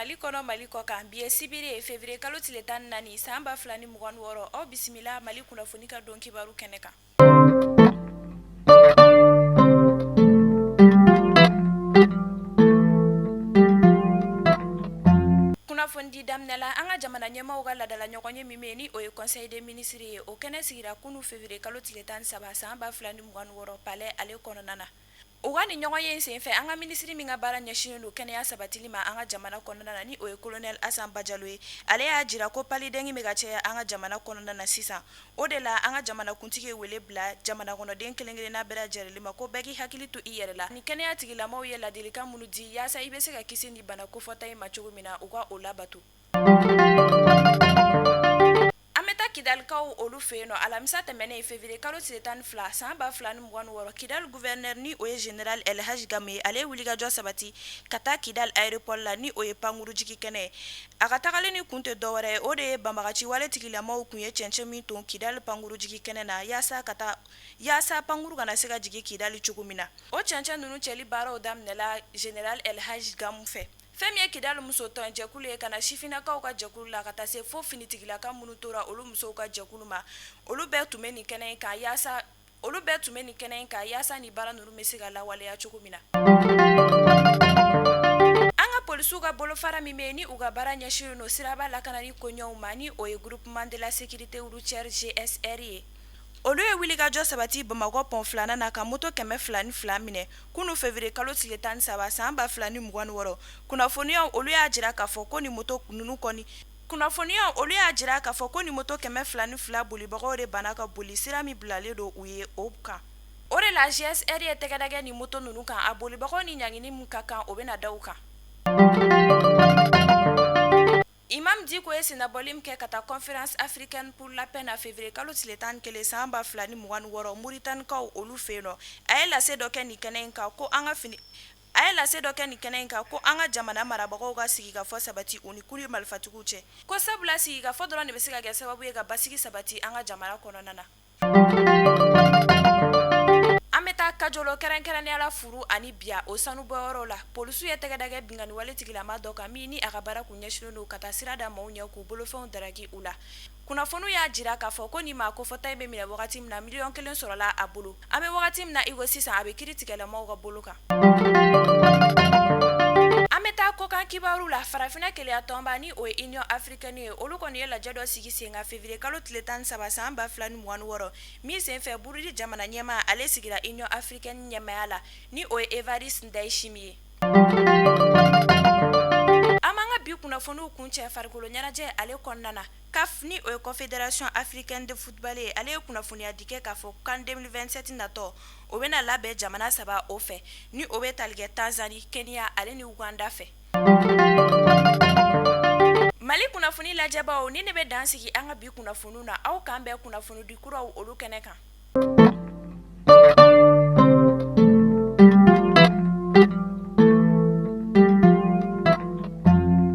Mali kɔnɔ, Mali kɔ kan. Bi ye sibiri ye, février kalo tile 14, san 2026. Aw bisimila Mali kunnafoni ka don kibaru kɛnɛ kan. Kunnafonidi daminɛ la, an ka jamana ɲɛmaaw ka laadala ɲɔgɔnye min bɛ yen, ni o ye conseil des ministres ye, o kɛnɛ sigira kunun février kalo tile 13, san 2026, palais ale kɔnɔna na. U ka nin ɲɔgɔnye in senfɛ, an ka minisiri min ka baara ɲɛsinnen don kɛnɛya sabatili ma an ka jamana kɔnɔna na, ni o ye colonel Asan Bajalo ye, ale y'a jira ko paludɛngi bɛ ka caya an ka jamana kɔnɔna na sisan. O de la, an ka jamanakuntigi ye wele bila jamana kɔnɔden kelen-kelenna bɛɛ lajɛlen ma, ko bɛɛ k'i hakili to i yɛrɛ la. Ni kɛnɛya tigilamɔgɔw ye ladilikan minnu di yaasa i bɛ se ka kisi nin bana kofɔta in ma cogo min na, u ka o labato. An bɛ taa Kidalikaw olu fɛ yen nɔ alamisa tɛmɛnen février kalo tile 12 san 2026, Kidali gouverneur ni o ye général El Hadj Gamu ye, ale ye wulikajɔ sabati ka taa Kidali aéroport la, ni o ye pankurujigi kɛnɛ ye. A ka tagali ni kun tɛ dɔwɛrɛ ye, o de ye banbagaci wale tigilamaw kun ye cɛncɛn min ton Kidali pankurujigi kɛnɛ na yaasa ka taa yaasa pankuru kana se ka jigin Kidali cogo min na. O cɛncɛn ninnu cɛli baaraw daminɛla général El Hadj Gamu fɛ. Fɛn min ye Kidali muso tɔn jɛkulu ye ka na sifinnakaw ka jɛkulu la ka taa se fo finitigilaka minnu tora olu musow ka jɛkulu ma, olu bɛɛ tun bɛ nin kɛnɛ in kan yaasa olu bɛɛ tun bɛ nin kɛnɛ in kan yaasa nin baara ninnu bɛ se ka lawaleya cogo min na. An ka polisiw ka bolofara min bɛ yen, ni u ka baara ɲɛsinnen don siraba lakanani koɲɛw ma, ni o ye groupement de la sécurité routière GSR ye, Olu ye wulikajɔ sabati Bamakɔ pont filanan na ka moto 202 minɛ kunun février kalo tile 13 san 2026. Kunnafoniyaw olu y'a jira k'a fɔ ko nin moto ninnu kɔni kunnafoniyaw olu y'a jira k'a fɔ ko nin moto 202 bolibagaw de banna ka boli sira min bilalen don u ye o kan. O de la GSR ye tɛgɛ da kɛ nin moto ninnu kan, a bolibagaw ni ɲangini min ka kan, o bɛna da u kan. Imam Dicko ye sennabɔli min kɛ ka taa conférence africaine pour la paix na février kalo tile 11 san 2026 Moritanikaw olu fɛ yen nɔ, a ye lase dɔ kɛ nin kɛnɛ in kan ko an ka fini a ye lase dɔ kɛ nin kɛnɛ in kan ko an ka jamana marabagaw ka sigikafɔ sabati u ni kulu marifatigiw cɛ, ko sabula sigikafɔ dɔrɔn de bɛ se ka kɛ sababu ye ka basigi sabati an ka jamana kɔnɔna na. An bɛ taa Kajolo, kɛrɛnkɛrɛnnenya la Furu ani Biya, o sanubɔyɔrɔ la, polisiw ye tɛgɛ da kɛ binkanni wale tigilama dɔ kan min ni a ka baara kun ɲɛsinnen don ka taa sira da maaw ɲɛ k'u bolofɛnw daraki u la. Kunnafoniw y'a jira k'a fɔ ko nin maa kofɔta in bɛ minɛ wagati min na, miliyɔn 1 sɔrɔla a bolo. An bɛ wagati min na i ko sisan, a bɛ kiiritigɛlamaaw ka bolo kan. An bɛ taa kɔkan kibaru la. Farafinna kelenya tɔnba, ni o ye Union africaine ye, olu kɔni ye lajɛ dɔ sigi sen kan février kalo tile 13 san 2026 min senfɛ Burundi jamana ɲɛmaa, ale sigira Union africaine ɲɛmaaya la, ni o ye Evariste Ndayishimiye ye. An b'an ka bi kunnafoniw kuncɛ farikolo ɲɛnajɛ ale kɔnɔna na. CAF, ni o ye Confédération africaine de football ye, ale ye kunnafoniya di kɛ k'a fɔ CAN 2027 natɔ, o bɛna labɛn jamana saba o fɛ, ni o bɛ tali kɛ Tanzanie, Kenya ale ni Uganda fɛ. Mali kunnafoni lajɛbaaw, ni ne bɛ dan sigi an ka bi kunnafoniw na. Aw k'an bɛn kunnafonidi kuraw olu kɛnɛ kan.